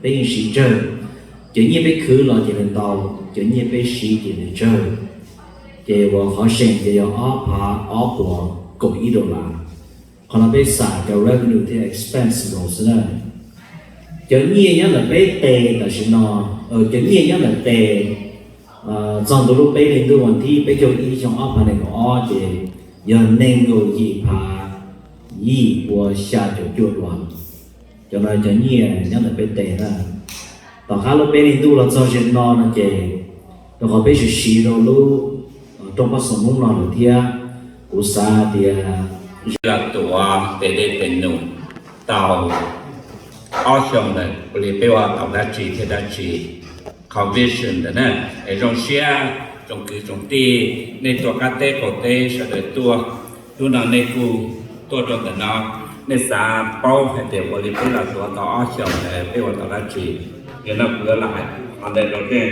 Peb yeej siv tsawg, cov nyiaj peb khwv los ces nws ntau, cov nyiaj peb siv ces nws tsawg. Ces uas qhov seem ces yog ob phav ob puas kaum ib dollar. Qhov no peb xam cov revenue thiab expense nkaus xwb na. Cov nyiaj nyob ntawm peb tes tam sim no, cov nyiaj nyob ntawm tes txog ntua lub peb hli ntuj vas thib peb caug ib xyoo ob phav nees nkaum ob ces yog nees nkaum yim phav yim pua xya caum cuaj dollar. Cov no cov nyiaj nyob ntawm peb tes na. Tom qab lub peb hli ntuj los txog ze no no ces rau qhov peb siv siv rau lub rooj pab xoom Hmoob no lawm thiab, kuv xav tias los tuav tes dej tes num tau ob xyoos lawm, ua li peb ua tau dab tsi thiab dab tsi, qhov vision ntawd na. Es zoo siab tsoom kwv tsoom tij, nej tuaj qab teb qaum teb sawv daws tuaj, hnub no nej kuj tuaj rau ntawm no, nej xav paub hais tias ua li peb los tuav tau ob xyoos lawm peb ua tau dab tsi, yog no kuv yuav lam hais qhov ntawd rau nej.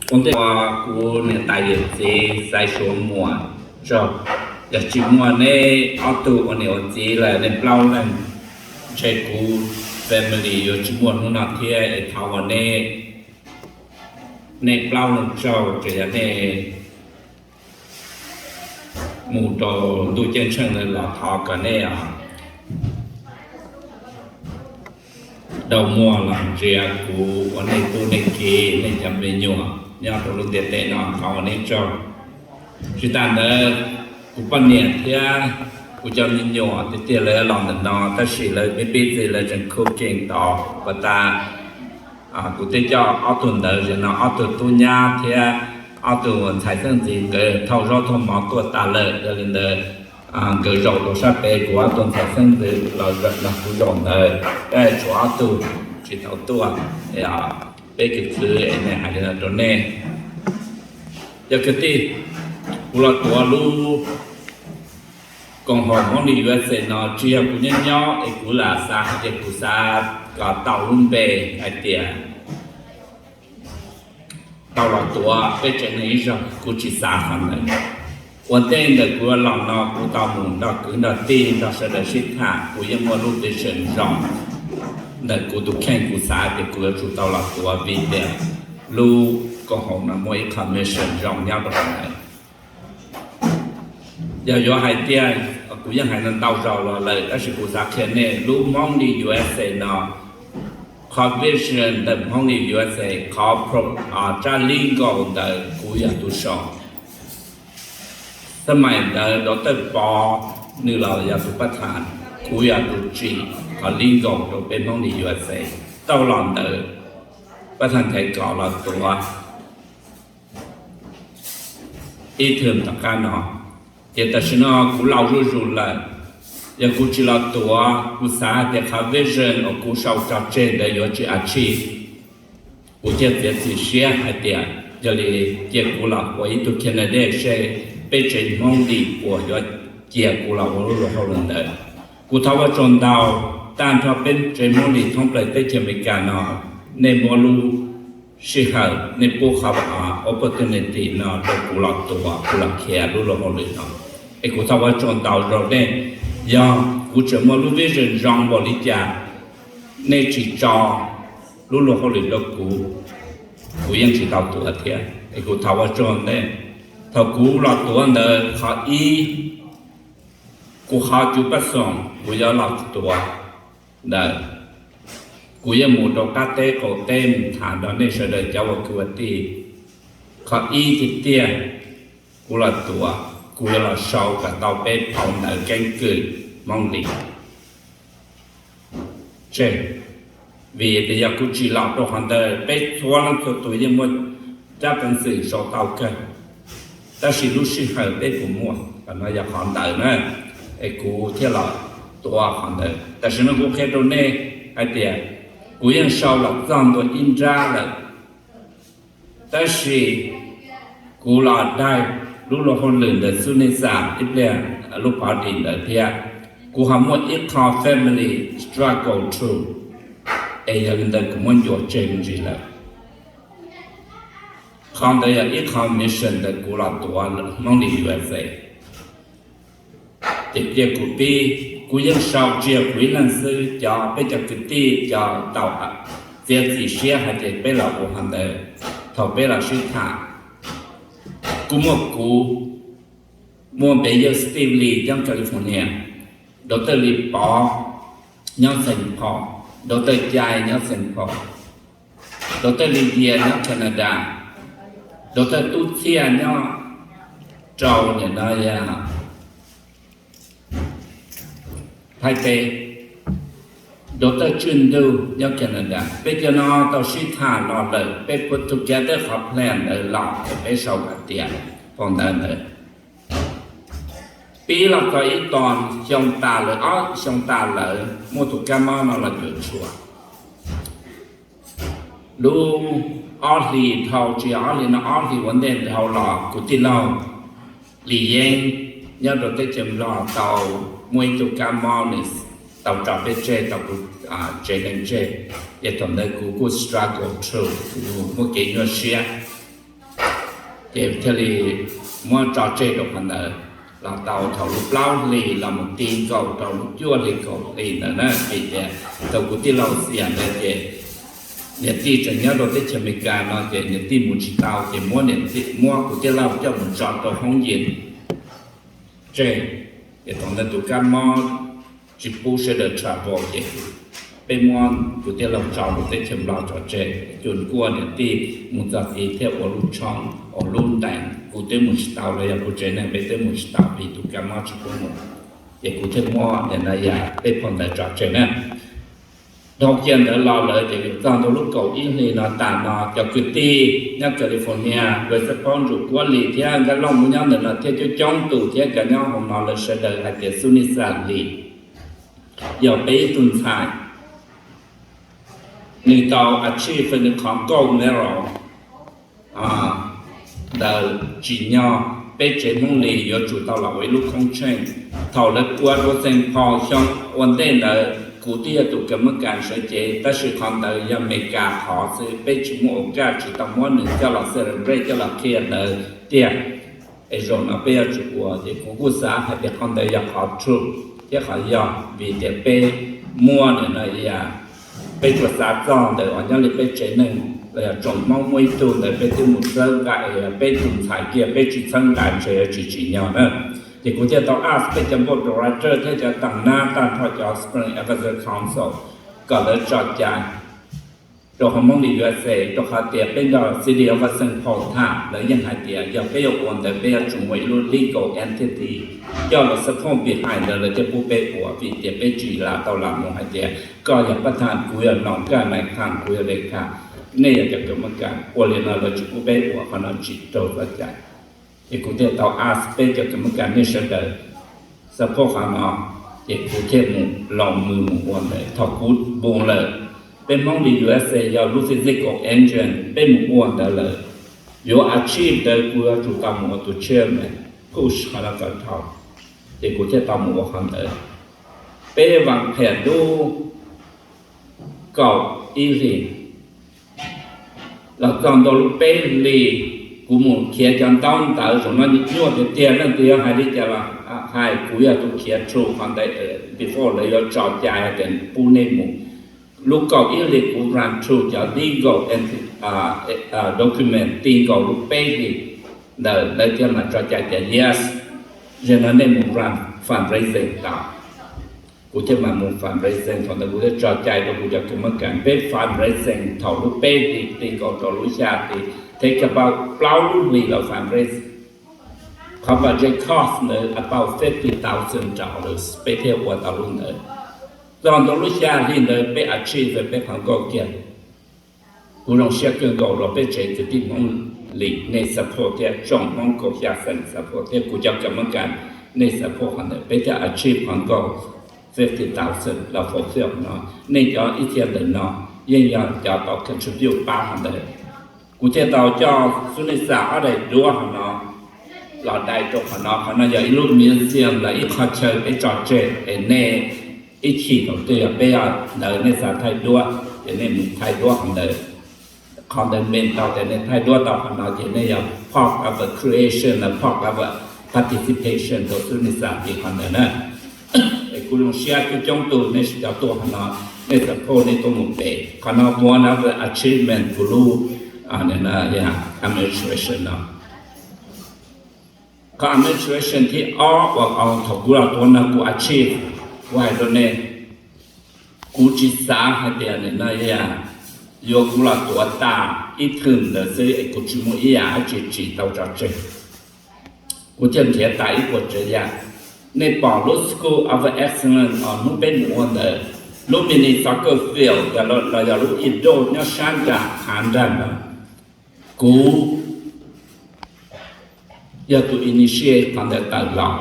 Ua ntej uas kuv niam tais yawm txiv Xaiv Suav Muas tsaug, yog tsis muaj neb ob tug ua niam ua txiv lawm, nej plaub leeg, ntshe kuv family yuav tsis muaj hnub no thiab. Es thov ua nej, nej plaub leeg tsaug, tseem yog nej mus rau ntuj ceeb tsheej lawm los thov kom nej dau muag los ntsia kuv ua nej tub nej kiv, nej cov me nyuam nyob rau lub ntiaj teb no, thov ua nej tsaug. Tsis tas ntawd, kuv poj niam thiab kuv cov me nyuam tiag tiag lawv los ntawm no, tab sis lawv pib pib txi lawv tseem cooking tod pas tas. Kuv twb coj ob tug ntawd, zaum no ob tug tub nyab thiab ob tug ntxhais xeeb ntxwv nkawd thauj zaub thauj mov tuaj tas lawm, yog li ntawd nkawd zaum rau sab pem, kuv ob tug ntxhais xeeb ntxwv los kuv zaum ntawd, tab tshuav ob tug tsis tau tuaj. Peb kwv khwv es hais li no rau nej. Yog kwv tij, kuv los tuav lub koom haum Hmoob li U S A no tsis yog kuv nyob nyob es kuv lam xav hais tias kuv xav kom tau lub npe hais tias tau los tuav peb tsev neeg ib zaug, kuv tsis xav qhov ntawd. Ua ntej ntawm kuv los no kuv tau mus nrog kwv nrog tij nrog sawv daws sib tham, kuv yeej muaj lub vision zoo ntawm kuv tus kheej, kuv xav tias kuv yuav tsum tau los tuav vim tias lub koom haum no muaj ib qho mission zoo nyob rau hauv ntawd. Yog yuav hais tiag, kuv yeej hais ntau zaus los lawm, tab sis kuv xav qhia nej lub Hmoob li U S A no, qhov vision ntawm Hmoob li U S A, qhov tsab legal ntawd kuv yog tus sau. Xab maim ntawd Doctor Pov nws los yog tus pab thas, kuv yog tus tsim qhov legal rau peb Hmoob li U S A. Tau los ntawd pab thas Nchaiv Kos los tuav ib thwm tom qab no, ces tam sim no kuv laus zuj zus lawm. Yog kuv tsis los tuav, kuv xav tias qhov vision uas kuv sau tso tseg ntawd yuav tsis achieve, kuv thiaj txiav txim siab hais tias yog li cia kuv los ua ib tug candidate seb peb tsev Hmoob li puas yuav cia kuv los ua lub luag hauj lwm ntawd. Kuv thov ua tsaug ntau, tag nrho peb tsev Hmoob li thoob plaws teb chaws Amelikas no, nej muab lub sij hawm, nej pub qhov opportunity no rau kuv los tuav, kuv los khiav lub luag hauj lwm no. Es kuv thov ua tsaug ntau rau nej. Yog kuv tseem muaj lub vision zoo npaum li cas, nej tsis tso lub luag hauj lwm rau kuv, kuv yeej tsis tau tuav thiab. Es kuv thov ua tsaug nej. Thaum kuv los tuav ntawd, qhov ib, kuv qhov cuv pab xoom kuv yuav los tuav ntawd, kuv yuav mus rau qab teb qaum teb mus tham nrog nej sawv daws cov ua kwv ua tij. Qhov ib tiag tiag, kuv los tuav, kuv yuav los sau kom tau peb phau ntawv keeb kwm Hmoob li tseg. Vim tias yog kuv tsis los rau qhov ntawd, peb txhua leej txhua tus yeej muaj cab peev xwm sau tau kawg, tab sis lub sij hawm peb puas muaj, qhov no yog qhov ntawd na, es kuv thiaj los tuav qhov ntawd. Tam sim no kuv qhia rau nej hais tias kuv yeej sau los txog ntua ib nrab lawm, tab sis kuv los daig lub luag hauj lwm ntawm xub nej xam ib pliag lub party ntawd thiab, kuv ho muaj ib qho family struggle too, es yog li ntawd kuv muab ncua tseg me ntsis lawm. Qhov ntawd yog ib qho mission ntawm kuv los tuav Hmoob li U S A. Ces cia kuv pib Kuv yeej sau tsiag kuv ib leeg xwb, cov peb cov kwv tij cov tau txiav txim siab hais tias peb los ua qhov ntawd. Thaum peb los sib tham, kuj muaj kuv, muaj npe yawg Steve Lee nyob California, Doctor Lee Pov nyob Saint Paul, Doctor Cai nyob Saint Paul, Doctor Lee Yias nyob Canada, Doctor Tub Txhiaj nyob rau nim no yog Thaib teb, Doctor Tswj Ntuj nyob Canada. Peb cov no tau sib tham los lawm, peb put together qhov plan ntawd los es peb sau hais tias phau ntawv ntawd pib los txog ib tog xyoo tas lawm, ob xyoo tas lawm muaj tus kab mob no los cuam tshuam. Lub ob hlis dhau, tsis yog ob hlis no, ob hlis ua ntej dhau los kuv tij laug Lis Yeeb nyob rau teb chaws Nplog tau muaj ib tug kab mob nws tau tso peb tseg, tau kuv tsev neeg tseg. Ces thaum ntawd kuv kuj struggle through, kuv muaj kev nyuaj siab, ces thiaj li muab tso tseg rau qhov ntawd. Los tau thaum lub plaub hlis los mus ti nkaus rau lub cuaj hli kaum hli ntawd na, vim tias thaum kuv tij laug xiam ntawd ces niam tij tseem nyob rau teb chaws Amelikas no ces niam tij mus tsis tau, ces muab niam tij, muab kuv tij laug coj mus tso rau hoob yim tseg. Ces thaum ntawd tus kab mob tsis pub sawv daws travel ces peb muab kuv tij laug tso rau teb chaws Nplog tso tseg, cua nkuaj niam tij mus txog tid thiab ua lub tshoob ua lub ntees, kuv twb mus tsis tau los yog kuv tsev neeg peb twb mus tsis tau vim tus kab mob tsis pub mus. Ces kuv thiaj muab nim no yog peb phau ntawv tso tseg na. Dhau kiag ntawd los lawm ces txog ntua lub kaum ib hlis no tas no cov kwv tij nyob California, West Palm, Ntsum Kuab Lis thiab Nkaj Looj, muaj nyob ntawm no thiab coob coob tus thiab cov nyob hauv no lawv sawv daws hais tias Sunisa Lee yog peb ib tug ntxhais, nws tau achieve nws qhov gold medal ntawd tsim nyog peb tsev Hmoob Lis yuav tsum tau los ua ib lub khoob tsheej. Thaum lawv ua rau Saint Paul xyoo ua ntej ntawd kuv twb yog tus kam mab kas sawv cev, tab sis qhov ntawd yog Amelikas qhov xwb, peb tsis muaj ua kaj, tsis tau muab nws coj los celebrate, coj los qhia ntawd tiag. Es zaum no peb yuav tsum ua, ces kuv kuj xav hais tias qhov ntawd yog qhov true thiab qhov yog, vim tias peb muaj nim no yog peb tsuas xav txog ntawm uas nyob li peb tsev neeg los yog tsoom Hmoob muaj ib tug ntawd peb twb mus txhawb nqa, es yog peb tus ntxhais kiag peb tsis txhawb nqa ntshe yuav tsis tsim nyog na. Ces kuv thiaj tau ask peb cov board director thiab cov tag nab tag nrho cov Spring Advisory Council kom lawv tso cai rau hauv Hmoob Lis U S A, rau qhov tias peb nrog City of Saint Paul tham, lawv yeej hais tias yog peb yuav ua ntawd peb yuav tsum muaj ib lub legal entity coj los support behind ntawd lawv thiaj pub peb ua, vim tias peb tsis lam tau lam mus hais tias koj yog pab tham, kuv yog noom kaj nais tham, kuv yog le tham, nej yog cov kam mab kas, ua li no lawv tsis pub peb ua, qhov no tsis raug txoj cai. Ces kuv thiaj tau ask peb cov kam mab kas nej sawv daws support qhov no, ces kuv thiaj mus los mus mus ua ntawd. Thaum kuv mus lawm, peb Hmoob Lis U S A yog lub physical engine, peb mus ua ntawd lawm, yuav achieve ntawd kuv yuav tsum tau mus ua tus chairman, push qhov no kom dhau, ces kuv thiaj tau mus ua qhov ntawd. Peb vas phem lub kaum ib hlis los txog ntua lub peb hlis, kuv mus khiav cov ntaub ntawv, zaum no nyuaj tiag tiag, leej twg yuav hais li cas los hais, kuv yog tus khiav through qhov ntawd before lawv yuav tso cai hais tias pub nej mus. Lub kaum ib hlis kuv run through cov legal document ti nkaus lub peb hlis ntawd lawv thiaj mam tso cai tias yes, zaum no nej mus run fundraising tau. Kuv thiaj mam mus fundraising, thaum ntawd kuv thiaj tso cai rau kuv cov kam mab kas, peb fundraising thaum lub peb hlis ti nkaus rau lub xya hlis, thiab cov plaub lub hlis los fundraising. Qhov budget cost ntawd about fifty thousand dollars, peb thiaj ua tau lub ntawd. Txog ntua lub xya hli ntawd peb achieve peb qhov nkauj kiag. Kuv zoo siab kawg nkaus rau peb tsev kwv tij Hmoob Lis nej support thiab tsoom Hmoob kaum xya xeem support thiab kuv cov kam mab kas nej support qhov ntawd, peb thiaj achieve qhov nkauj fifty thousand los fulfill no. Nej cov ib txhia ntawm no yeej yog cov tau contribute pab qhov ntawd. Kuv thiaj tau coj Sunisa ob daim duab hauv no los dai rau qhov no. Qhov no yog ib lub museum los ib qho chaw peb tso tseg es nej ib chim thaum twg yog peb ntawd nej xav thaij duab ces nej mus thaij duab qhov ntawd. Qhov ntawd mean tau tias nej thaij duab tau qhov no ces nej yog part of a creation, part of a participation rau Sunisa tim qhov ntawd na. Kuv zoo siab coob coob tus nej sib cov tuaj qhov no, nej support nej tuaj mus pem qhov no, one of the achievement kuv lub administration no. Qhov administration thib ob uas thaum kuv los tuav no kuv achieve, kuv hais rau nej, kuv tsis xav hais tias nim no yuav kuv los tuav tas ib thwm ntawd xwb es kuv tsis muaj ib yam dab tsi tsim tau tso tseg. Kuv thiaj nrhiav tas ib puas tsav yam. Nej pom lub School of Excellence os, hnub peb mus ua ntawd, lub mini soccer field los yog lub indoor nyob sab nram hav nrag ntawd, kuv yog tus initiate qhov ntawd tawm los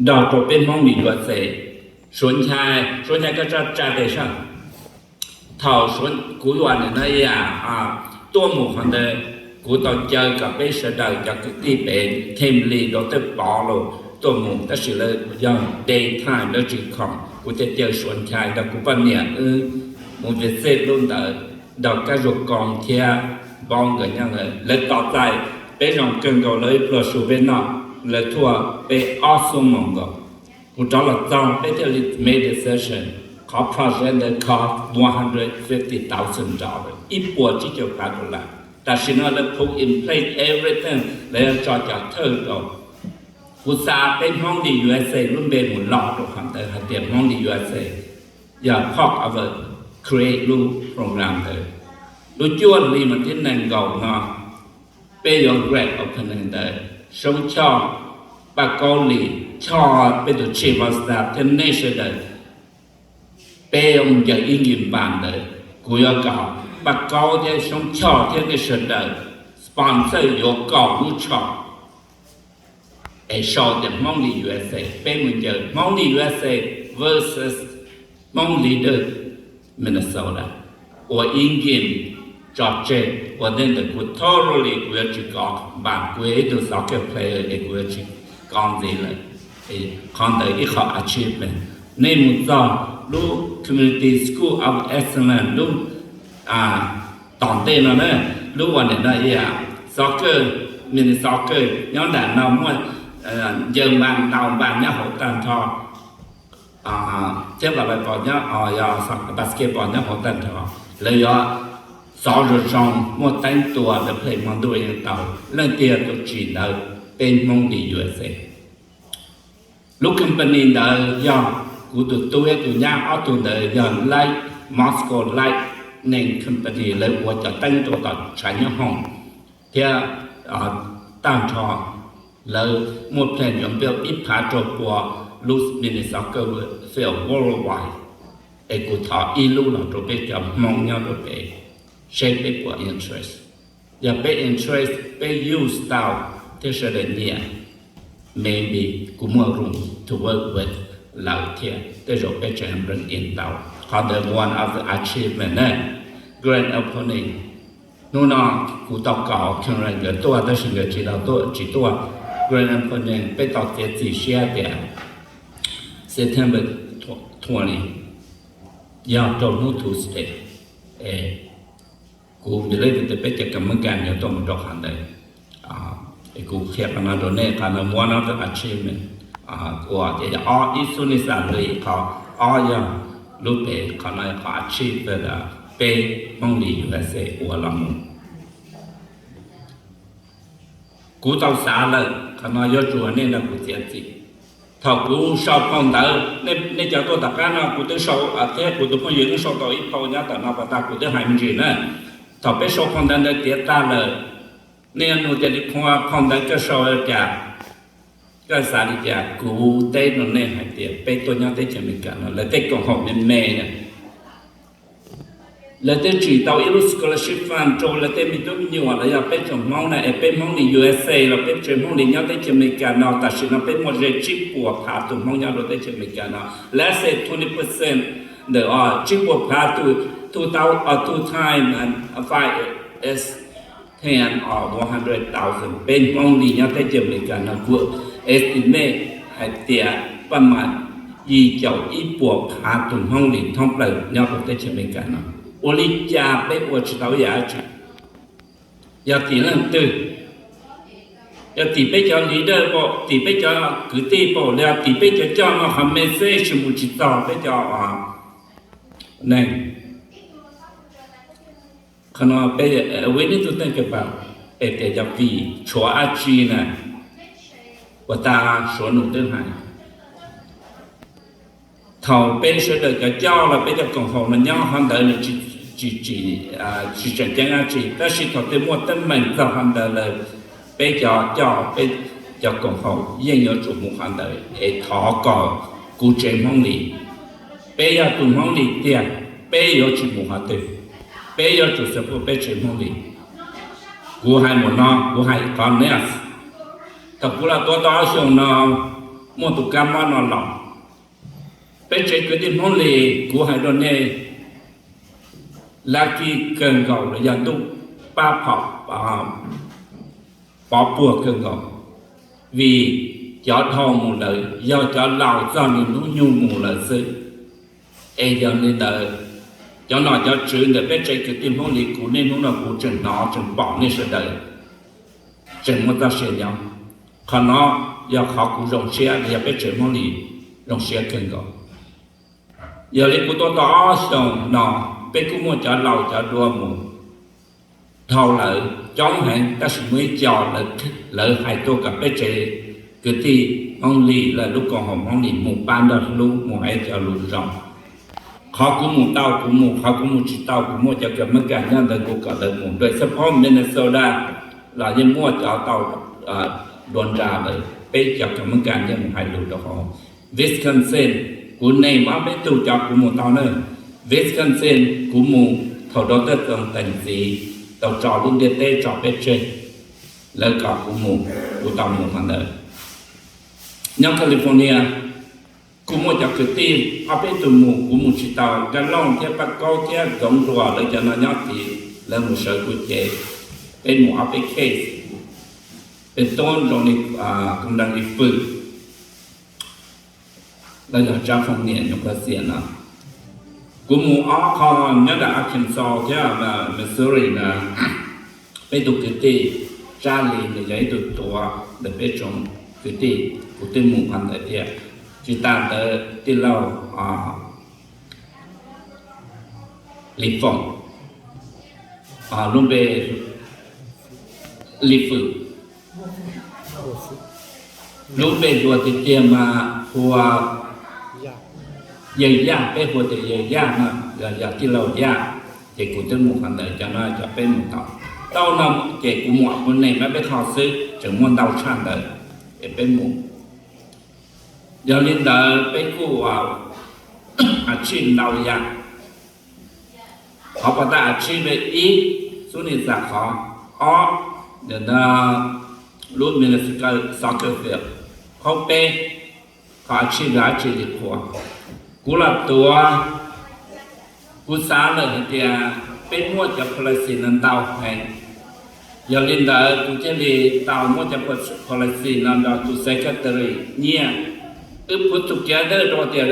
nrog rau peb Hmoob li U S A. Suav Nchai, Suav Nchai koj tsa tsa tes sab. Thaum kuv yuav nim no yam tuaj mus qhov ntawd, kuv tau caw kom peb sawv daws cov kwv tij pem Theme Lead rau tej pov los tuaj mus, tab sis lawv yog daytime lawv tsis khoom, kuv thiaj caw Suav Nchai nrog kuv poj niam wb mus visit lub ntawd nrog Kab Zuag Koo thiab Npoo nkawd nyob ntawd. Lawv tos txais peb zoo kawg nkaus, lawv pluag su peb noj, lawv thuaj peb ob xuab moos nkaus. Kuv rov los txog peb thiaj li make decision, qhov project ntawd cost one hundred fifty thousand dollars, ib puas tsib caug phav dollar. Tam sim no lawv put in place everything, lawv yuav tso cov thawj rau. Kuv xa peb Hmoob li U S A lub npe mus lo rau qhov ntawd hais tias Hmoob li U S A yog part of a create lub program ntawd. Lub cuaj hli mas thib nees nkaum no peb yuav grand opening ntawd, Soob Choj, Paj Kaub Lis Choj, peb tus chief of staff thiab nej sawv daws, peb yuav mus ncaws ib nkis npas ntawd. Kuv yuav kom Paj Kaub thiab Soob Choj thiab nej sawv daws sponsor yuav kaum lub choj es sau tias Hmoob li U S A, peb mus ncaws Hmoob li U S A versus Hmoob li Minnesota, ua ib game tso tseg ua ntej ntawd kuv totally kuv yuav tsis kov npas, kuv yog ib tug soccer player es kuv yuav tsis kov ntxiv lawm. Qhov ntawd ib qho achievement. Nej mus txog lub Community School of Excellence lub tom ntej no na, lub uas nim no soccer, mini soccer nyob nram no muaj ncaws npas ntaus npas nyob hauv tag nrho, thiab volleyball nyob, basketball nyob hauv tag nrho. Lawv yuav xov zoo zoo, muaj teeb tua, lawv play hmo ntuj yeej tau. Leej twg yog tus tsim ntawd? Peb Hmoob li U S A. Lub company ntawd yog kuv tus tub thiab tus nyab ob tug ntawd yog Light, Moscow Light name company, lawv ua cov teeb rau tom tshav nyob hoom thiab tag nrho. Lawv muaj plan yuav build ib phav rau pua lub mini soccer field worldwide, es kuv thov ib lub los rau peb cov Hmoob nyob rau pem, seb peb puas interest. Yog peb interest, peb use tau thiab sawv daws nyiam, maybe kuv muaj room to work with lawv thiab, tej zaum peb tseem bring in tau. Qhov ntawd one of the achievement ne. Grand opening, hnub no kuv tau kom Karen nkawd tuaj tab sis nkawd tsis tau tuaj, tsis tuaj. Grand opening peb tau txiav txim siab tias September twenty, yog rau hnub Tuesday. Kuv believe tias peb cov kam mab kas yuav tuaj mus rau qhov ntawd. Kuv qhia qhov no rau nej, qhov no one of the achievement. Ua tias yog ob, ib xub nej xav li qhov, ob yog lub pem qhov no qhov achieve peb Hmoob li U S A ua los mus. Kuv tau xav lawm, qhov no yuav tsum nej nrog kuv txiav txim. Thaum kuv sau phau ntawv, nej cov tuaj tom qab no kuv twb sau, thiab kuv tus phooj ywg twb sau tau ib phau nyob tom no pas tag, kuv twb hais me ntsis na. Thaum peb sau phau ntawv ntawd tiav tag lawm, nej yuav nug tias li phau, phau ntawv koj sau li cas, koj xav li cas, kuv teb rau nej hais tias peb tuaj nyob teb chaws Amelikas no lawv tej koom haum me me na, lawv twb tsim tau ib lub scholarship fund rau lawv tej me tub me nyuam los yog peb tsoom Hmoob na, es peb Hmoob li U S A los peb tsev Hmoob li nyob teb chaws Amelikas no tam sim no peb muaj ze tsib puas phav tus Hmoob nyob rau teb chaws Amelikas no. Let's say twenty percent ntawm tsib puas phav tus, two thousand, two times five is ten or one hundred thousand peb Hmoob li nyob teb chaws Amelikas no. Kuv estimate hais tias paj mas yim caum ib puas phav tus Hmoob li thoob plaws nyob rau teb chaws Amelikas no. Ua li cas peb ua tsis tau ib yam dab tsi? Yog tim leej twg? Yog tim peb cov leader pab, tim peb cov kwv tij pab, los yog tim peb cov coj no qhov message mus tsis txog peb cov neeg. Qhov no peb, we need to think about, es tias yog vim tshuav dab tsi na, ua tas Suav nus twb hais. Thaum peb sawv daws cov coj los peb cov koom haum no nyob qhov ntawd nws tsis, tsis, tsis tseem ceeb dab tsi, tab sis thaum twg muaj teeb meem txog qhov ntawd lawm, peb cov coj peb cov koom haum yeej yuav tsum mus qhov ntawd es thov kom kuv tsev Hmoob Lis. Peb yog tus Hmoob Lis tiag, peb yuav tsis mus qhov twg, peb yuav tsum support peb tsev Hmoob Lis. Kuv hais mus no, kuv hais qhov next, thaum kuv los tuav tau ob xyoos no, muaj tus kab mob no los, peb tsev kwv tij Hmoob Lis kuv hais rau nej, lucky kawg nkaus los yog ntuj pab phom pov puag kawg nkaus, vim cov dhau mus lawm yog cov laus txog nws hnub nyoog mus lawm xwb. Es yog li ntawd, cov nom cov tswv ntawm peb tsev kwv tij Hmoob Lis kuv niaj hnub no kuv tseem hnov tseem pom nej sawv daws tseem muaj txoj sia nyob. Qhov no yog qhov kuv zoo siab, yog peb tsev Hmoob Lis zoo siab kawg nkaus. Yog li kuv tuaj tau ob xyoos no, peb kuj muaj cov laus cov duab mus dhau lawm coob heev, tab sis muaj ib co lawv hais tuaj kom peb tsev kwv tij Hmoob Lis, lawv lub koom haum Hmoob Lis mus pab nrog hlub, mus hais cov lus zoo. Qhov kuv mus tau kuv mus, qhov kuv mus tsis tau kuv muab cov Kamajkas nyob ntawd kuv kom lawv mus. Dua ib xab phob Minnesota los yeej muaj cov tau dua nra lawm, peb cov Kamajkas yeej mus hais lus rau hauv Wisconsin. Kuv name ob peb tug cov kuv mus tau na. Wisconsin kuv mus thaum Doctor Txoos Teem txiv tau tso lub ntiaj teb tso peb tseg, lawv kom kuv mus, kuv tau mus qhov ntawd. Nyob California kuj muaj cov kwv tij ob peb tug mus, kuv mus tsis tau. Nkaj Looj thiab Paj Kaub thiab Zoov Nruas lawv cov no nyob tid, lawv mus sawv kuv ces peb mus ob peb case. Peb tuab zoo li Koom Dees Li Fwm, lawv yog Tsab Foom niam nyuam qhuav xiam no. Kuv mus ob qho nyob ntawm Arkansas thiab Missouri na, peb tug kwv tij, Tsab Lis nws yog ib tug tuav ntawm peb tsoom kwv tij, kuv twb mus qhov ntawd thiab. Tsis tas ntawd tij laug Li Foom, lub npe Li Fwm, lub npe hluas tiag tiag mas hu ua Yawg Yaj, peb hu tias Yawg Yaj no, yog tij laug Yaj. Ces kuv twb mus qhov ntawd, cov no cov peb mus tau. Tau no ces kuv mus kuv name ob peb qho xwb, tseem muaj ntau tshaj ntawd es peb mus. Yog li ntawd peb kuj ua achieve ntau yam. Qhov pov thawj achieve ib, Xub Nis Xam Khov, ob, lub Minnesota Soccer Field, qhov peb, qhov achieve dab tsi li qhuas. Kuv los tuav, kuv xav lawm hais tias peb muaj cov policy no ntau heev. Yog li ntawd kuv thiaj li tau muab cov policy no nrog tus secretary nyiaj. Wb pub tus kiav dawj rau tias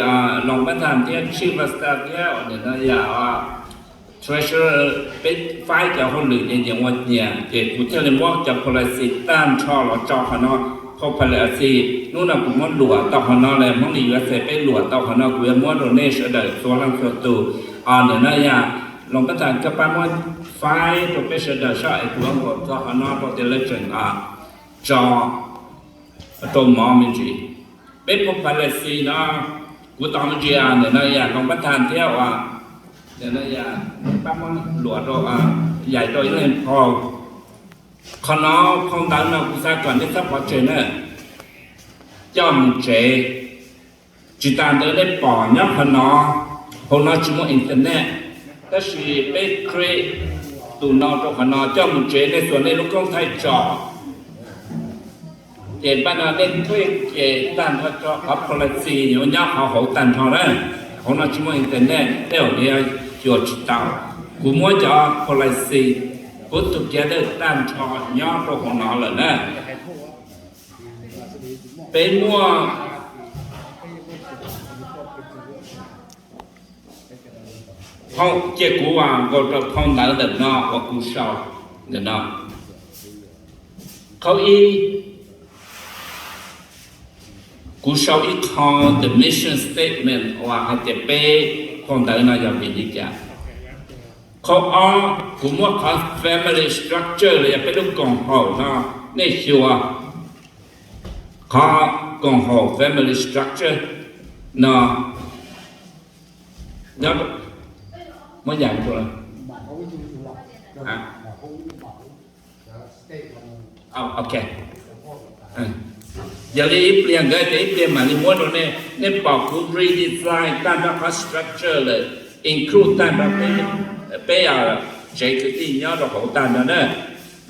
Loos Pab Thas thiab Chief of Staff thiab nim no yog treasurer, peb faib cov hauj lwm nyias nyias ua nyias, ces kuv thiaj li muab cov policy tag nrho los tso qhov no. Qhov policy hnub no kuv muab luam tau qhov no lawm, Hmoob Lis U S A peb luam tau qhov no, kuv yuav muab rau nej sawv daws txhua leej txhua tus. Nim no yog Loos Pab Thas koj pab muab faib rau peb sawv daws saib es kuv yuav nkaum txog qhov no rau tias lawv tseem tso rau mov me ntsis. Peb pub policy no, kuv tos me ntsis, nim no yog Loos Pab Thas thiab uas nim no yog pab muab luam rau, yaim rau ib leeg phau. Qhov no, phau ntawv no kuv xav kom nej txhob pov tseg na, coj mus tsev. Tsis tas ntawd nej pom nyob qhov no, hauv no tsis muaj internet, tab sis peb create tus no rau qhov no coj mus tsev, nej xuas nej lub koob thaij tso. Ces npaj no nej click ces tag nrho qhov policy yuav nyob qhov hauv tag nrho na. Hauv no tsis muaj internet, tej zaum nej yuav xyuas tsis tau. Kuv muab cov policy put together tag nrho nyob rau hauv no lawm na. Peb muaj, cia kuv nkaus rau phau ntawv ntawm no uas kuv sau ntawm no. Qhov ib, kuv sau ib qho the mission statement uas hais tias peb phau ntawv no yog vim li cas. Qhov ob, kuv muab qhov family structure los yog peb lub koom haum no, nej xyuas qhov koom haum family structure no, muab yam, ok. Yog li ib pliag nkawd ces ib pliag mam li muab rau nej, nej pom kuv redesign tag nrho qhov structure lawm, include tag nrho peb, peb tsev kwv tij nyob rau hauv tag nrho na.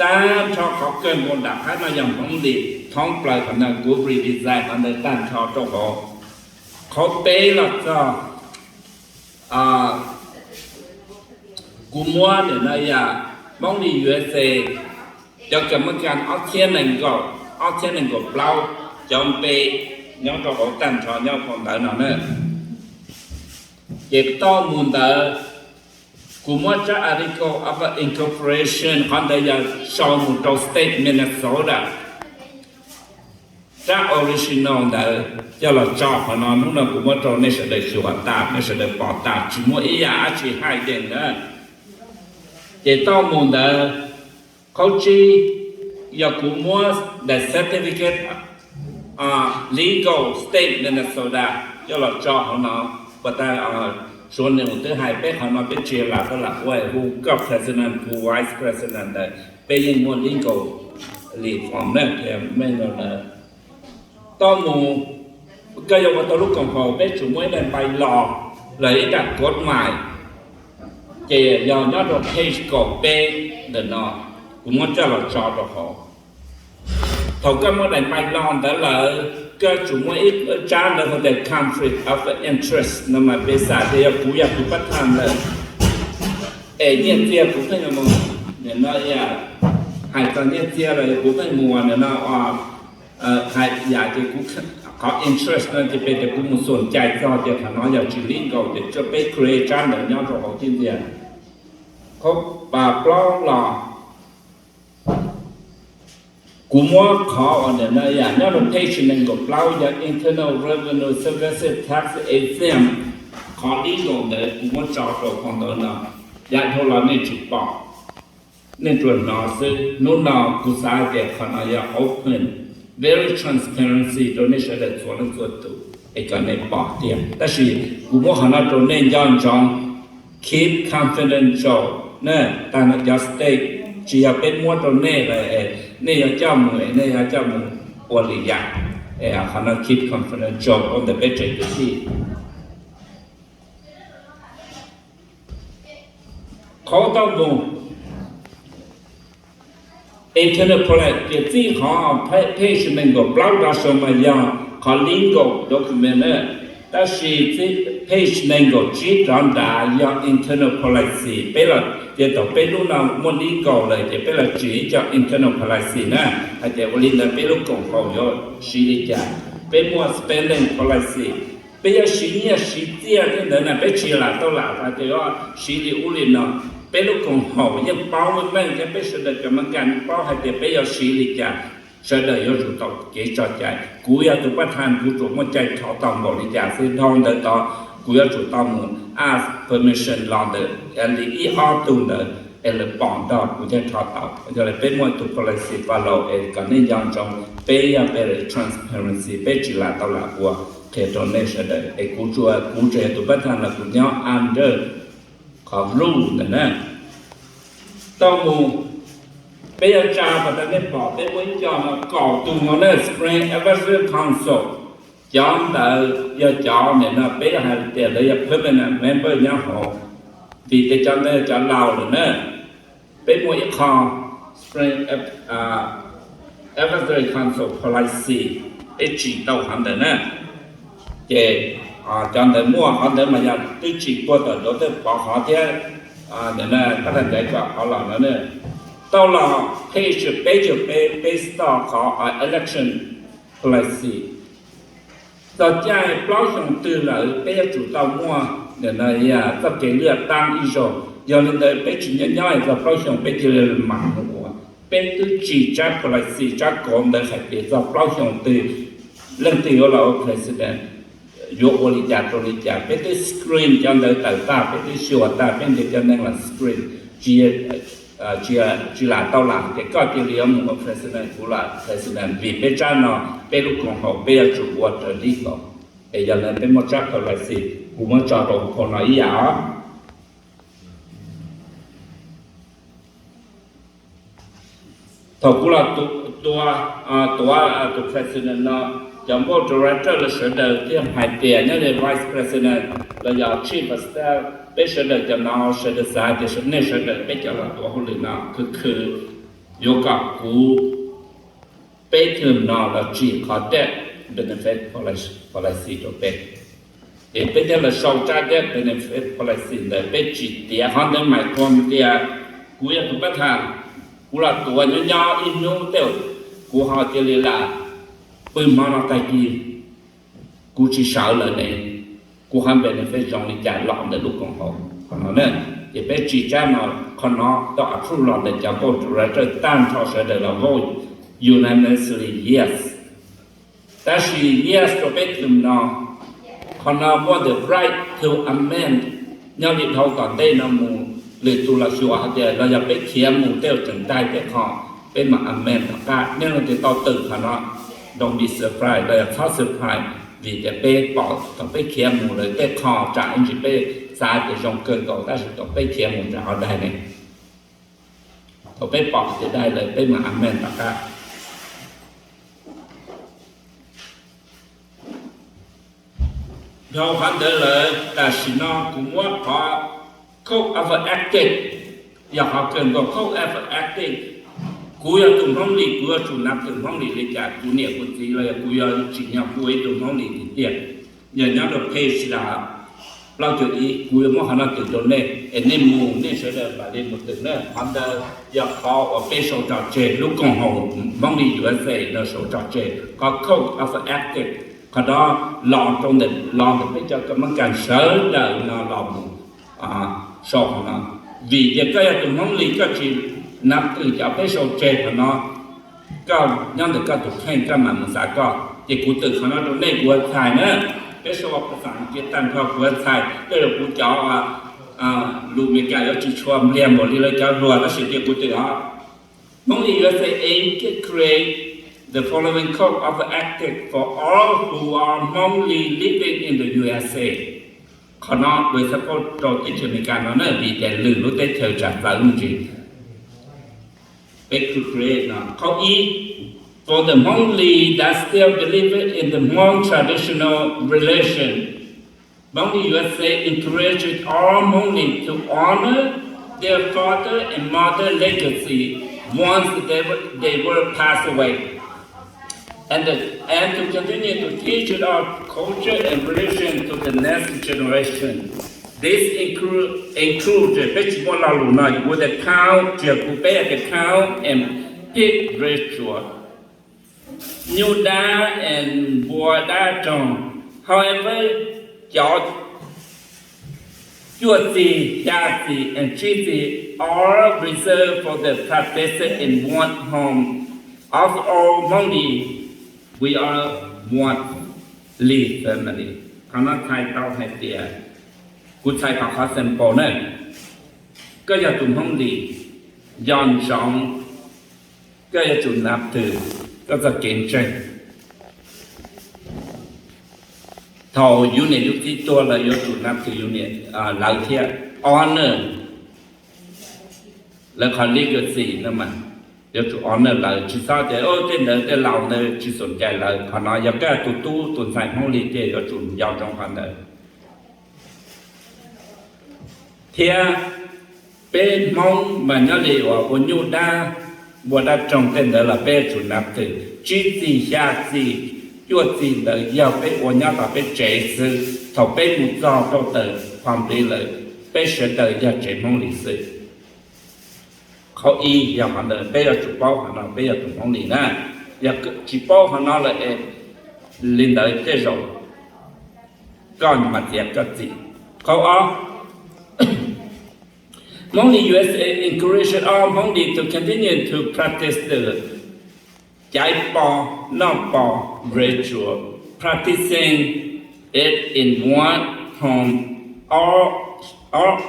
Tag nrho qhov kawg nkaus nram qab no yog Hmoob Lis thoob plaws qhov ntawd, kuv redesign qhov ntawd tag nrho rau hauv. Qhov peb los txog kuv muab nim no yog Hmoob Lis U S A, cov kam mab kas ob txhiab nees nkaum, ob txhiab nees nkaum plaub, cov npe nyob rau hauv tag nrho nyob phau ntawv no na. Ces tau mus ntawd, kuv muab tsab article of incorporation qhov ntawd yog sau mus rau state Minnesota. Tsab original ntawd coj los tso qhov no, hnub no kuv muab rau nej sawv daws xyuas tas, nej sawv daws pom tas, tsis muaj ib yam dab tsi haj yees na. Ces tau mus ntawd, qhov tsib yog kuv muab the certificate legal state Minnesota coj los tso qhov no. Pas tas Suav nws twb hais peb qhov no peb tsis lam tau lam ua, hu koj president, hu vice president ntawd, peb yeej muaj legal li form na, mej no na. Tau mus, koj yuav ua tau lub koom haum peb tsum muaj ib daim npai los, los ib daim kod mais, ces yog nyob rau page kaum peb ntawm no, kuv muab coj los tso rau hauv. Thaum koj muaj daim npai los ntawd lawm, koj tsum muaj ib tsab ntawd hu tias conflict of interest no mas peb xav tias yog kuv yog tus pab tham lawm es nyiaj txiag kuv pheej mus, nim no hais txog nyiaj txiag los kuv pheej mus nim no hais yam ces kuv, qhov interest no ces peb tias kuv mus xum cai txog tias qhov no yog tsis legal ces peb create tsab ntawd nyob rau hauv tib ntxiag. Qhov plaub los kuv muab qhov uas nim no yog nyob rau page nees nkaum plaub yog Internal Revenue Service tax exempt, qhov legal ntawd kuv muab tso rau qhov ntawd no, yav dhau los nej tsis pom, nej tsuas hnov xwb. Hnub no kuv xav hais tias qhov no yog open, very transparency rau nej sawv daws txhua leej txhua tus es kom nej pom tiag. Tab sis kuv muab qhov no rau nej nco ntsoov, keep confidential na, tag nrho cov state, tsis yog peb muab rau nej lawm es nej yuav coj mus es nej yuav coj mus ua li cas, qhov no keep confidential rau ntawm peb tsev kwv tij. Qhov tau mus internal policy ces txij qhov page nees nkaum plaub rov saud mas yog qhov legal document na, tab sis txij page nees nkaum tsib rov nrad yog internal policy. Peb los ces thaum peb lub no muaj legal lawm ces peb los tsim ib co internal policy na, hais tias ua li ntawd peb lub koom haum yuav siv li cas. Peb muaj spending policy, peb yuav siv nyiaj siv txiaj tej ntawd na peb tsis lam tau lam hais tias yuav siv li ub li no. Peb lub koom haum yeej paub meej meej thiab peb sawv daws cov Amelikas yeej paub hais tias peb yuav siv li cas, sawv daws yuav tsum tau kev tso cai. Kuv yog tus pab tham kuv tsuas muaj cai thov tau npaum li cas xwb, dhau ntawd tod kuv yuav tsum tau mus ask permission los ntawm li ib ob tug ntawd es lawv pom nrog kuv thiaj thov tau. Yog li peb muaj tus policy follow es kom nej nco ntsoov, peb yog very transparency, peb tsis lam tau lam ua, qhia rau nej sawv daws es kuv tsuas, kuv tsuas yog tus pab tham los kuv nyob under qhov rule ntawd na. Tau mus, peb yuav tsa pas tas nej pom peb muaj ib co no kaum tus no na, Spring Advisory Council, cov ntawd yog cov nim no peb yuav hais tias lawv yog permanent member nyob hauv, vim tias cov ntawd yog cov laus lawm na. Peb muaj ib qho Spring Advisory Council policy, peb tsim tau qhov ntawd na. Ces cov ntawd muaj qhov ntawd mas yog twb tsim puag tom Doctor Pov qhov thiab, ntawm no tab tom ncav kom qhov los no na. Tau los page peb caug peb, peb stop qhov election policy. Txog caij plaub xyoo twg lawm peb yuav tsum tau muaj ntawm no yog txoj kev lwaj taab ib zaug. Yog li ntawd peb tsis nyob nyob txog plaub xyoo peb cia li mam mus ua. Peb twb tsim tsab policy tsab kauv ntawd hais tias txog plaub xyoo twg leej twg yuav los ua president, yuav ua li cas rau li cas. Peb twb screen cov ntawd tawm tag, peb twb xyuas tag, peb ntiav cov neeg los screen, tsis, tsis, tsis lam tau lam tias koj cia li yuav mus ua president, kuv lam president, vim peb tsab no, peb lub koom haum peb yuav tsum ua raws li ko. Es yog li peb muab tsab policy, kuv muab tso rau phau no ib yam os. Thaum kuv los tua, tua tus president no, cov board director los sawv daws thiaj hais tias nyob li vice president los yog chief of staff, peb sawv daws cov no sawv daws xav tias nej sawv daws peb cov los tua hauj lwm no khwv khwv, yuav kom kuv, peb term no los tsim qhov death benefit policy rau peb. Es peb thiaj los sau tsab death benefit policy ntawd, peb tsim tiav qhov ntawd mas qhia tias kuv yog tus pab tham, kuv los tuav nyob nyob ib hnub tej, kuv ho cia li lam pw hmo no tag kis, kuv tsis sawv lawm ne, kuv qhov benefit zoo li cas los ntawm lub koom haum qhov no na. Ces peb tsim tsab no, qhov no tau approve los ntawm cov board director tag nrho sawv daws los vote unanimously yes. Tab sis yes rau peb term no, qhov no muaj the right to amend. Nyob li dhau tom ntej no mus lwm tus los xyuas hais tias los yog peb khiav mus tej tseem tais tej qho, peb mam amend tom qab. Nej leej twg tau twm qhov no, don't be surprised, los yog txhob surprise, vim tias peb pom thaum peb khiav mus lawm tej qho tsam ib ntsis peb xav tias zoo kawg nkaus tab sis thaum peb khiav mus tsam ho daig ne. Thaum peb pom tias daig lawm peb mam amend tom qab. Dhau qhov ntawd lawm tam sim no kuv muab qhov code of ethics, yog qhov kawg nkaus code of ethics. Kuv yog tus Hmoob Lis, kuv yuav tsum nab twm Hmoob Lis li cas, kuv niam kuv txiv los yog kuv yuav tsim nyog kuv ua ib tug Hmoob Lis tiag tiag. Yog nyob rau page plaub caug ib, kuv yuav muab qhov no twm rau nej es nej mus nej sawv daws mam li mus twm na. Qhov ntawd yog qhov uas peb sau tso tseg, lub koom haum Hmoob Lis U S A no sau tso tseg qhov code of ethics. Qhov no los rau ntawm, los ntawm peb cov kam mab kas sawv daws no los mus sau qhov no. Vim tias koj yog tus Hmoob Lis koj tsis nab twm cov peb sau tseg qhov no, koj nyob ntawm koj tus kheej koj mam mus xav koj. Ces kuv twm qhov no rau nej, kuv yuav txhais na. Peb sau phas xas Askiv tag nrho kuv yuav txhais, tej zaum kuv cov lus Meskas yuav tsis tshua npliag npaum li lawv cov hluas tab sis cia kuv twm os. Hmong Li U S A aim to create the following code of ethics for all who are Hmong Li living in the U S A. Qhov no, for example, rau teb chaws Amelikas no na, vim tias lwm lub teb chaws tsis txawv me ntsis. Peb create no, qhov ib, for the Hmong Li that still believe in the Hmong traditional religion, Hmong Li U S A encourages all Hmong Li to honor their father and mother legacy once they were, they were passed away, and, and to continue to teach our culture and religion to the next generation. This include, include, peb tsis muaj lo lus no, with the cow, tsis yog kuv, peb tias cow and pig ritual, nyuj dab and npua dab roog. However, cov cuaj txig, xya txig and tsib txig are reserved for the practice in one home. Of all Hmong Li, we are one Li family. Qhov no txhais tau hais tias, kuv txhais tau qhov simple na, koj yog tus Hmoob Lis, nco ntsoov, koj yuav tsum nab twm koj txoj kev ntseeg. Thaum yus niam yus txiv tuag lawm yuav tsum nab twm yus niam, lawv thiab, honor lawv qhov legacy no mas, yuav tsum honor lawv, tsis txhob tias tej ntawd tej laus ntawd tsis xom cai lawv. Qhov no yog koj tus tub tus ntxhais Hmoob Lis ces yuav tsum nco ntsoov qhov ntawd. Thiab peb Hmoob mas nyob li uas ua nyuj dab, npua dab roog tej ntawd los peb yuav tsum nab twm. Tsib txig, xya txig, cuaj txig ntawd yog peb ua nyob tom peb tsev xwb, thaum peb mus txog rau tawm qhov npliv lawm, peb sawv daws yog tsev Hmoob Lis xwb. Qhov ib yog qhov ntawd, peb yuav tsum paub qhov no, peb yog tus Hmoob Lis na. Yog tsis paub qhov no lawm es li ntawd tej zaum koj mas txiav koj txim. Qhov ob, Hmong Li U S A encourage all Hmong Li to continue to practice the Caiv pos, noj pos, ritual, practicing it in one home, all, all,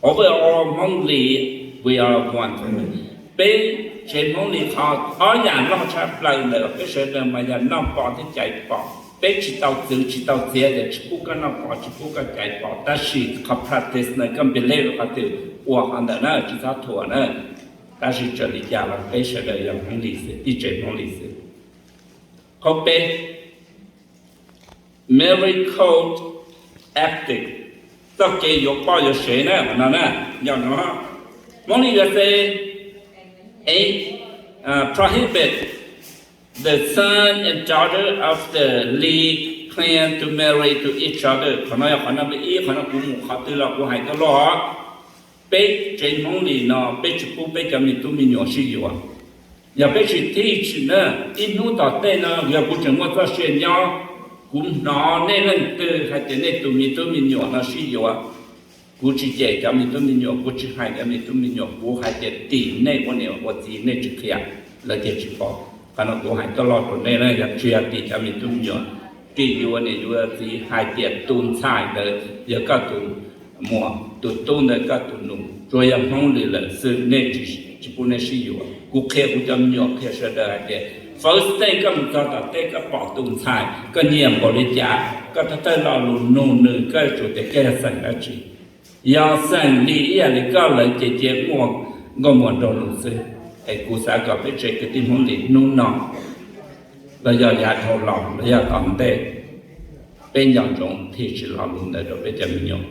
overall Hmoob Lis, we are one family. Peb tsev Hmoob Lis qhov ob yam loj tshaj plaws ntawm peb sawv daws mas yog noj pos thiab caiv pos. Peb tsis tau txwv tsis tau txiav tias tsis pub koj noj pos tsis pub koj caiv pos, tab sis qhov practice ntawd koj npe lej rau qhov twg ua qhov ntawd na, tsis txhob thuam na. Tab sis txawm li cas los peb sawv daws yog Hmoob Lis xwb, tib tsev Hmoob Lis xwb. Qhov peb, marriage code ethic, txoj kev yuav poj yuav sev na, no na, yog no, Hmoob Lis U S A, eight, uh, prohibit the son and daughter of the legal clan to marry to each other. Qhov no yog qhov no, ib qhov no kuv mus qhov twg los kuv hais tuaj loj. Peb tsev Hmoob Lis no peb tsis pub peb cov me tub me nyuam sib yuav. Yog peb tsis teach na, ib hnub tom tej no yog kuv tseem muaj txoj sia nyob, kuv hnov nej leej twg hais tias nej tus me tub me nyuam no sib yuav, kuv tsis cem cov me tub me nyuam, kuv tsis hais cov me tub me nyuam, kuv hais tias tim nej ua niam ua txiv nej tsis qhia, lawv tias tsis pom. Qhov no kuv hais tuaj loj rau nej na, yog tsis yog tim cov me tub me nyuam, tim yus ua niam yus ua txiv hais tias tus ntxhais ntawd yog koj tus muam, tus tub ntawd koj tus nus, tsuas yog Hmoob Lis lawm xwb nej tsis pub nej sib yuav. Kuv qhia kuv cov me nyuam, qhia sawv daws hais tias first thing koj mus txog tom tej koj pom tus ntxhais koj nyiam npaum li cas, koj thawj thawj lo lus nug nws, koj yuav tsum tias koj yog xeem dab tsi. Yog xeem Lis ib yam li koj lawm ces cia muaj nkauj muam nraug nus xwb. Es kuv xav kom peb tsev kwv tij Hmoob Lis hnub no los yog yav dhau los los yog tom ntej, peb nco ntsoov teach lo lus ntawd rau peb cov me nyuam.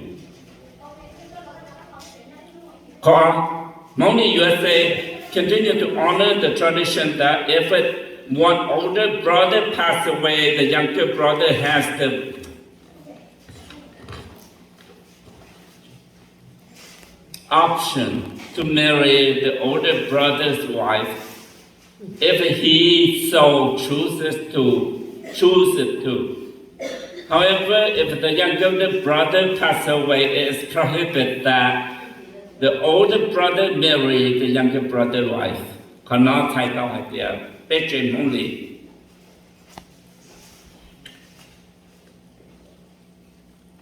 Qhov, Hmoob Lis U S A continue to honor the tradition that if one older brother pass away, the younger brother has the option to marry the older brother's wife if he so chooses to, chooses to. However, if the younger brother pass away, it is prohibited that the older brother marry the younger brother's wife. Qhov no txhais tau hais tias peb tsev Hmoob Lis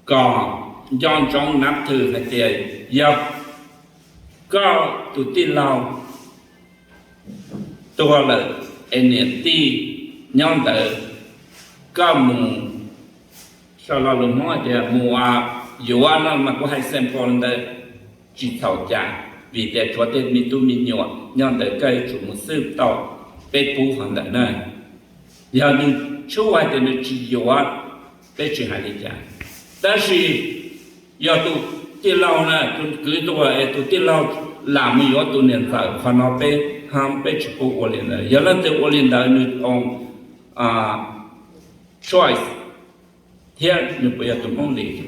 kom nco ntsoov nab thwm hais tias yog koj tus tij laug tuag lawm es niam tij nyob ntawd, koj mus, sau lo lus Hmoob hais tias mus yuav no mas kuv hais sample ntawd tsis txhaum cas, vim tias tshuav tej me tub me nyuam nyob ntawd koj yuav tsum mus xwb tau, peb pub qhov ntawd na. Yog nws tsuj hais tias nws tsis yuav, peb tsis hais li cas. Tab sis yog tus tij laug na, tus kwv tuag es tus tij laug lam mus yuav tus niam ntxawm, qhov no peb, peb tsis pub ua li ntawd. Yog leej twg ua li ntawd nws own choice thiab nws puas yog tus Hmoob Lis.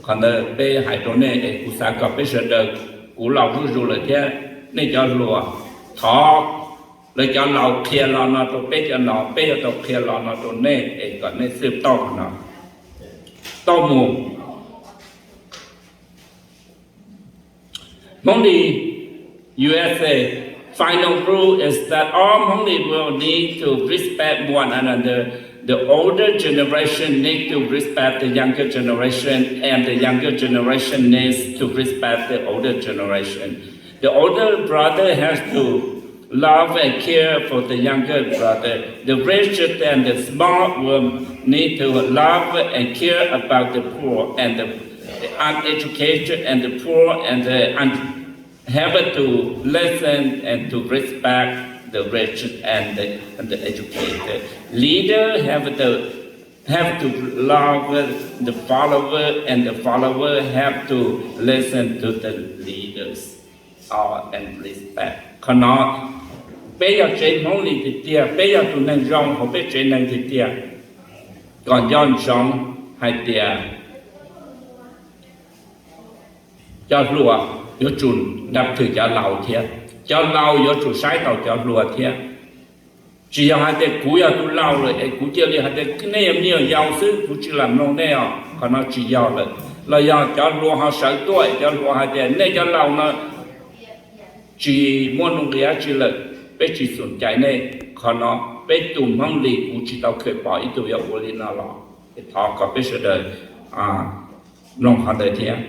Qhov ntawd peb hais rau nej es kuv xav kom peb sawv daws, kuv laus zuj zus lawm thiab, nej cov hluas thov lawv cov laus qhia lo no rau peb cov no, peb yuav tau qhia lo no rau nej es kom nej xwb tau qhov no tau mus. Hmoob Lis U S A final rule is that all Hmongli will need to respect one another. The older generation need to respect the younger generation, and the younger generation needs to respect the older generation. The older brother has to love and care for the younger brother. The rich and the smart will need to love and care about the poor and the uneducated and the poor and the un- have to listen and to respect the rich and the, and the educated. Leader have to, have to love the follower, and the follower have to listen to the leaders. All and respect. Qhov no peb yog tsev Hmoob Lis tiag tiag, peb yog tus neeg zoo hauv peb tsev neeg tiag tiag, kom nco ntsoov hais tias cov hluas yuav tsum nrab thwm cov laus thiab, cov laus yuav tsum saib taus cov hluas thiab. Tsis yog hais tias kuv yog tus laus lawm es kuv cia li hais tias nej yog me nyuam yaus xwb, kuv tsis lam mloog nej os, qhov no tsis yog lawm. Los yog cov hluas ho sawv tuaj es cov hluas hais tias nej cov laus no tsis muaj nuj nqis dab tsi lawm, peb tsis xum cais nej. Qhov no peb tus Hmoob Lis kuv tsis tau kheev pom ib tug yuav ua li no los, es thov kom peb sawv daws mloog qhov ntawd thiab.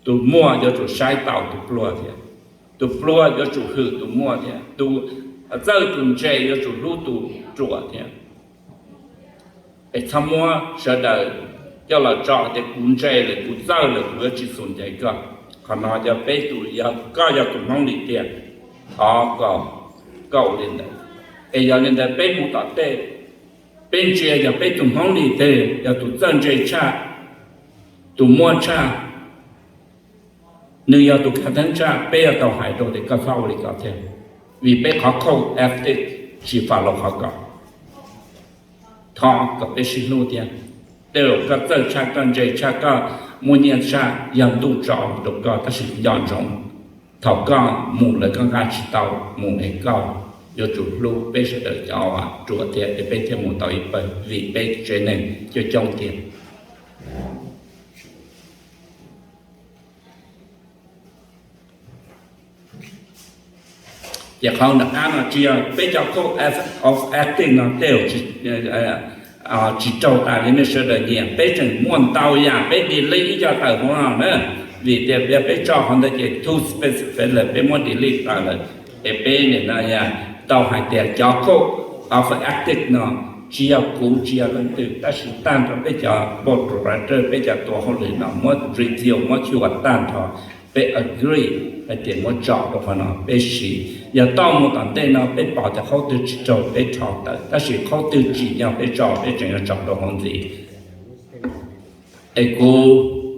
Tus muaj yuav tsum saib taus tus pluag thiab, tus pluag yuav tsum hwm tus muaj thiab, tus txawj tus ntse yuav tsum hlub tus ruam thiab. Es txhob muab sawv daws coj los tso tias kuv ntse lawm, kuv txawj lawm, kuv yuav tsis xus ncaim koj. Qhov no yog peb tus, yog koj yog tus Hmoob Lis tiag, thov kom koj ua li ntawd. Es yog li ntawd peb mus tom tej, peb ntsia yog peb tus Hmoob Lis twg yog tus txawj ntse tshaj, tus muaj tshaj, nws yog tus khav theeb tshaj, peb yuav tau hais rau tias koj txhob ua li ko thiab, vim peb qhov code ethic tsis follow qhov ko. Thov kom peb sib hlub thiab. Tej zaum koj txawj tshaj, koj ntse tshaj, koj muaj nyiaj tshaj, yog ntuj tso rau koj, tab sis nco ntsoov, thaum koj mus lawm koj nqa tsis tau mus es koj yuav tsum hlub peb sawv daws cov ruam thiab, es peb thiaj mus tau ib pawg, vim peb tsev neeg coob coob tiag. Ces qhov nram qab no tsis yog peb cov code of ethic no tej zaum tsis raug tas li nej sawv daws nyiam, peb tseem muaj ntau yam peb delete ib co tawm hauv no na, vim tias yog peb tso qhov ntawd ces too specific lawm peb muab delete tawm lawm. Es peb nim no yog tau hais tias cov code of ethic no tsis yog kuv tsis yog leej twg, tab sis tag nrho peb cov board of directors, peb cov tuam hauj lwm no muab review muab xyuas tag nrho, peb agree hais tias muab tso rau qhov no peb siv. Yog tau mus tom ntej no peb pom tias qhov twg tsis raug peb rho tawm, tab sis qhov twg tsim nyog peb tso peb tseem yuav tso rau hauv ntxiv. Es kuv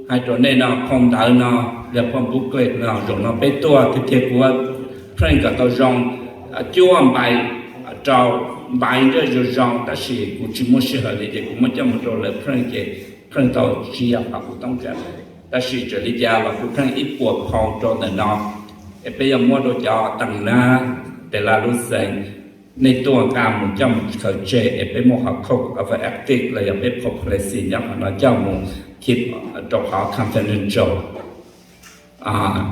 hais rau nej no, phau ntawv no, yog phau booklet no, zaum no peb tuaj tiag tiag kuv print kom tau zoo, cuaj npaim, rau npaim nraj zoo zoo, tab sis kuv tsis muaj sij hawm li ces kuv muab coj mus rau lawv print ces print tau tsis yog qhov kuv toob tsam. Tab sis txawm li cas los kuv print ib puas phau rau ntawm no, es peb yuav muab rau cov teem nab tes la lub xeev, nej tuaj nqa mus coj mus khaws tseg es peb muab qhov code of ethic los yog peb policy nyob qhov no coj mus keep rau qhov confidential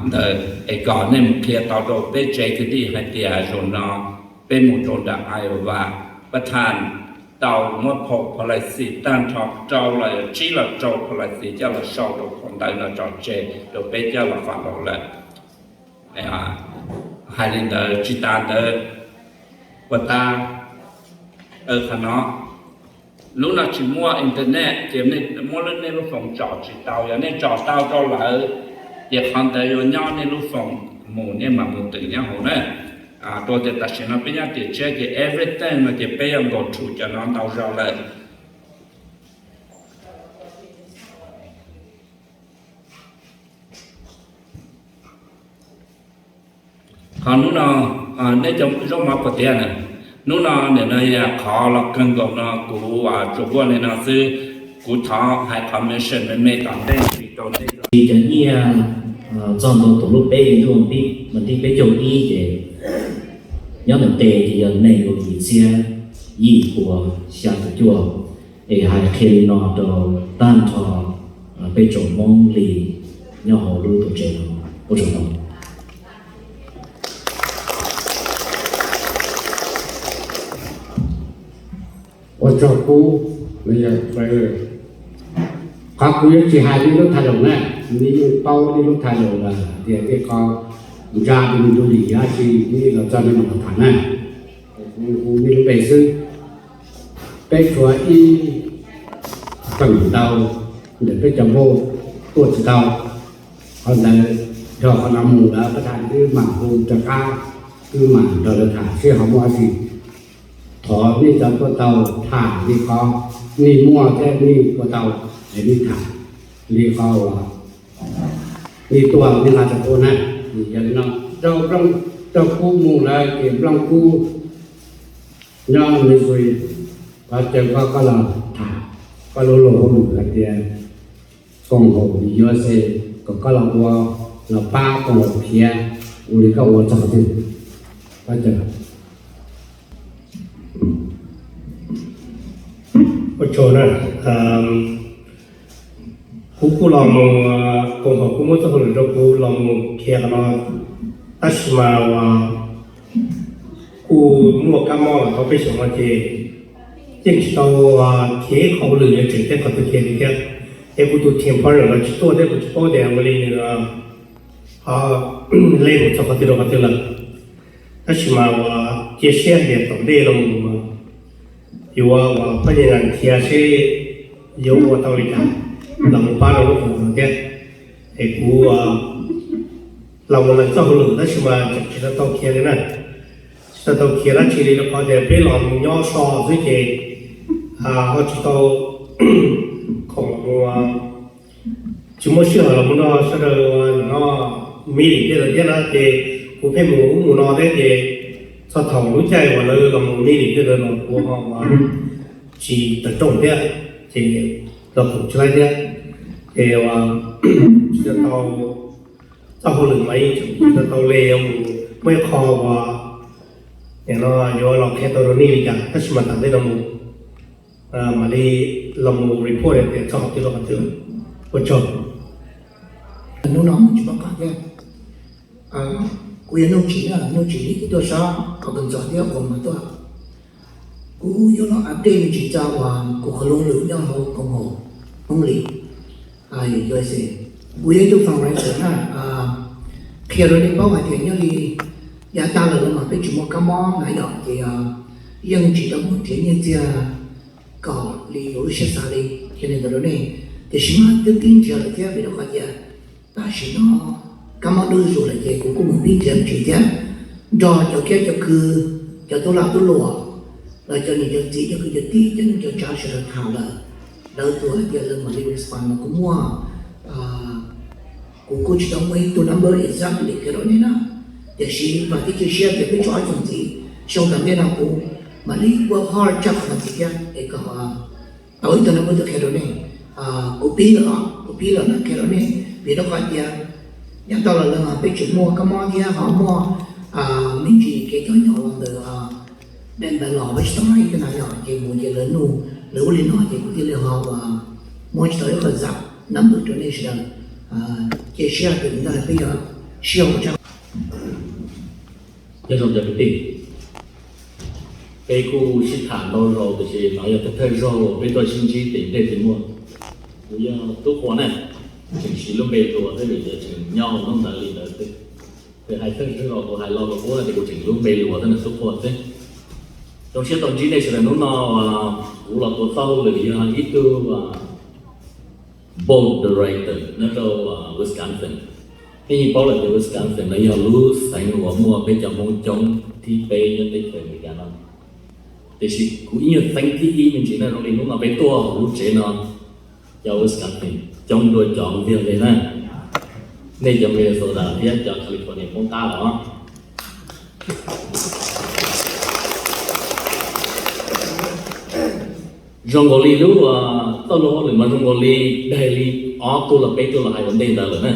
ntawd es kom nej mus qhia tau rau peb tsev kwv tij hais tias zaum no peb mus rau nram Iowa, pab thaj tau muab phau policy tag nrho rau los tsib los rau policy coj los sau rau phau ntawv no tso tseg rau peb coj los follow lawm. Hais li ntawd tsis tas ntawd, ua tas, qhov no, lub no tsis muaj internet ces nej muab nej lub foos tsom tsis tau, yog nej tsom tau rau lawm ces qhov ntawd yuav nyob nej lub foos mus nej mam mus twm nyob hauv na. Rau tias tam sim no peb nyob tim tshiab ces everything no ces peb yuav nkaus through cov no ntau zog lawm. Qhov hnub no, nej cov zaub mov puas tiav na, hnub no nim no yog qhov los kawg nkaus no kuv tsuas muaj li no xwb. Kuv thov hais qhov mention me me tom ntej tsis rau ntej. Cov nyiaj txog ntua tus lub peb ntuj mas tib peb caug ib ces nyob ntawm tes ces yog nees nkaum yim txhiab yim pua xya caum cuaj. Es hais qhia li no rau tag nrho peb tsoom Hmoob Lis nyob hauv lub tuam tsev no, ua tsaug ntau. Ua tsaug kub, qhov kuv yuav tsis hais nej lub title na, nej yeej paub nej lub title lawm tias nej qhov ntsa tus ntug lim yog dab tsi, nej los txog nej mam los tham na. Kuv hu nej lub npe xwb. Peb tshuav ib feem ntau ntawm peb cov npauj tuaj tsis tau, qhov ntawd dhau qhov no mus lawm pab tas wb mam hu rov qab, wb mam nrog lawv tham seb ho muaj dab tsi. Thov nej cov tuaj tau tham li qhov nej muaj thiab nej ua tau, es nej tham li qhov uas nej tuaj nej nqa cov tuaj na. Yog li no, rau kub mus lawm ces nplooj kub nyob Missouri, thov caw koj, koj los tham, koj lub luag hauj lwm hais tias koom haum li U S A, kom koj los ua, los pab koom haum khiav ua li koj ua txog twg. Koj caw. Ua tsaug na. Kuv kuj los mus, koom haum kuj muab txoj hauj lwm rau kuv los mus khiav qhov no, tab sis mas uas Kuv muaj kab mob los tau peb xyoos no ces yeej tsis tau khiav ib qho hauj lwm yuav tseem tej qhov twg kiag li thiab. Es kuv tus team partner los tsis tuaj thiab kuv tsis paub tias ua li nws ho le mus txog qhov twg rau qhov twg lawm. Tab sis mas uas cia siab hais tias tom ntej no mus yuav uas phaj nyaj nyiam khiav seb yuav ua tau li cas los mus pab rau lub qhov no thiab. Es kuv los mus lees txoj hauj lwm tab sis mas tseem tsis tau tau khiav li na. Tsis tau tau khiav dab tsi li rau qhov tias peb los mus nyob so xwb ces ho tsis tau khoom los mus, tsis muaj sij hawm los mus nrog sawv daws ua no meeting tej ntawd thiab na ces kuv pheej mus ub mus no thiab ces txog thaum lub caij uas lawv los mus meeting tej ntawd los kuv ho uas tsis tawm rooj thiab ces los khoom tsis laib thiab ces tsis tau tau txoj hauj lwm mas yeej tseem tsis tau tau le mus muaj ib qho uas nim no yuav los qhia tau rau nej li cas tab sis mas tam ntej no mus mam li los mus report tias txog qhov twg rau qhov twg. Ua tsaug. Hnub no kuv tsis paub qab thiab. Kuv yog Nuj Tsim na, Nuj Tsim li kuv tuaj sab Arkansas thiab Oklahoma tuaj. Kuv yuav los update me ntsis txog uas kuv qhov hauj lwm nyob hauv koom haum Hmoob Lis, U S A. Kuv yog ib tug fundraiser na, qhia rau nej paub hais tias nyob li yav tag lawm los mas peb tsis muaj kab mob na yom ces yeej tsis tau mus nrhiav nyiaj txiag kom li yus lub siab xav li, qhia li ntawd rau nej. Tiam sis mas twb pib nrhiav lawm thiab vim rau qhov tias tam sim no kab mob dub zuj zus lawm ces kuv kuj mus pib nrhiav me ntsis thiab, nrog cov kiab cov khw, cov tub lag tub luam, los cov niam cov txiv cov kwv cov tij cov neej cov tsav sawv daws tham lawm, lawv tsuas hais tias lawv mam li respond mas kuv muaj, kuv kuj tsis tau muaj ib tug number exactly qhia rau nej na. Tiam sis vam thiab cia siab tias peb tsum ob xyoos ntxiv, xyoo tom ntej no kuv mam li work hard tshaj qhov no ntxiv thiab es kom tau ib tug number tuaj qhia rau nej. Kuv pib lawm os, kuv pib lawm na qhia rau nej vim rau qhov tias yav tag los lawm mas peb tseem muaj kab mob thiab ho muaj me ntsis kev cov nyob los ntawm Denver los peb tsis tau ib tug na yom ces mus ces lawv nug lawv ua li no ces kuv thiaj li ho uas muab tsis tau ib qho zam number rau nej sawv daws. Cia siab tias nyob li peb yuav sib haum tshaj. Nyob zoo cov kwv tij, peb kuj sib tham ntau zaus tiam sis no yog thawj thawj zaug peb tuaj sib ntsib tim ntej tim muaj. Kuv yog Tub Qhua na, tseem siv lub npe Qhua thiab vim tias tseem nyob hauv hnub ntawd li ntawd xwb. Ces hais thawj zaug kuv hais los kuv qub tias kuv tseem lub npe Qhua thiab nws Tub Qhua xwb. Zoo siab tau ntsib nej sawv daws hnub no, kuv los tua txoj hauj lwm yog ib tug board director nyob rau Wisconsin. Nej yeej paub lawm tias Wisconsin no yog lub xeev uas muaj peb cov Hmoob coob thib peb nyob teb chaws Amelikas no. Tiam sis kuv ib nyuag txeeb thib ib me ntsis na, zoo li hnub no peb tuaj hauv lub tsev no, cov Wisconsin coob dua cov Ntiag Ves na. Nej cov Minnesota thiab cov California poob qab los. Zoo nkaus li lub, txoj lub hauj lwm mas zoo nkaus li daig li ob tug los peb tug los hais ua ntej ntawd lawm na.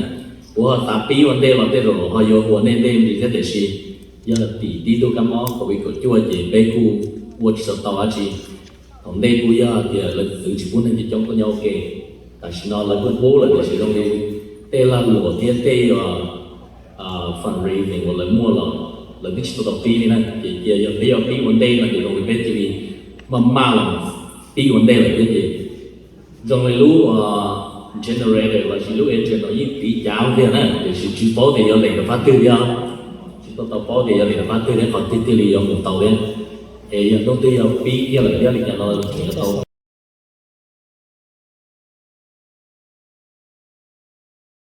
Kuv ho xav pib ua ntej los tej zaum ho yuav ua ntej ntej li thiab tiam sis yog tim tib tug kab mob covid kaum cuaj ces peb kuj ua tsis tau tau dab tsi. Thaum ntej kuj yog tias lawv txwv tsis pub neeg coob coob tuaj nyob ua ke. Tam sim no lawv kuj pub lawm tiam sis zoo li tej lag luam thiab tej fundraising uas lawv muaj los lawv twb tsis tau tau pib li na. Ces cia yog peb yuav pib ua ntej no ces zoo li peb cia li maj maj los pib ua ntej lawm thiab ces zoo li lub generator los sis lub engine no yeej tiv cav tiag na, tiam sis tsis paub tias yuav lees rau qab twg thiab. Tsis tau tau paub tias yuav lees rau qab twg thiab qhov twg thiaj li yuav mus tau thiab. Es yog hnub twg yog pib kiag lawm thiab li cas no tseem yuav tau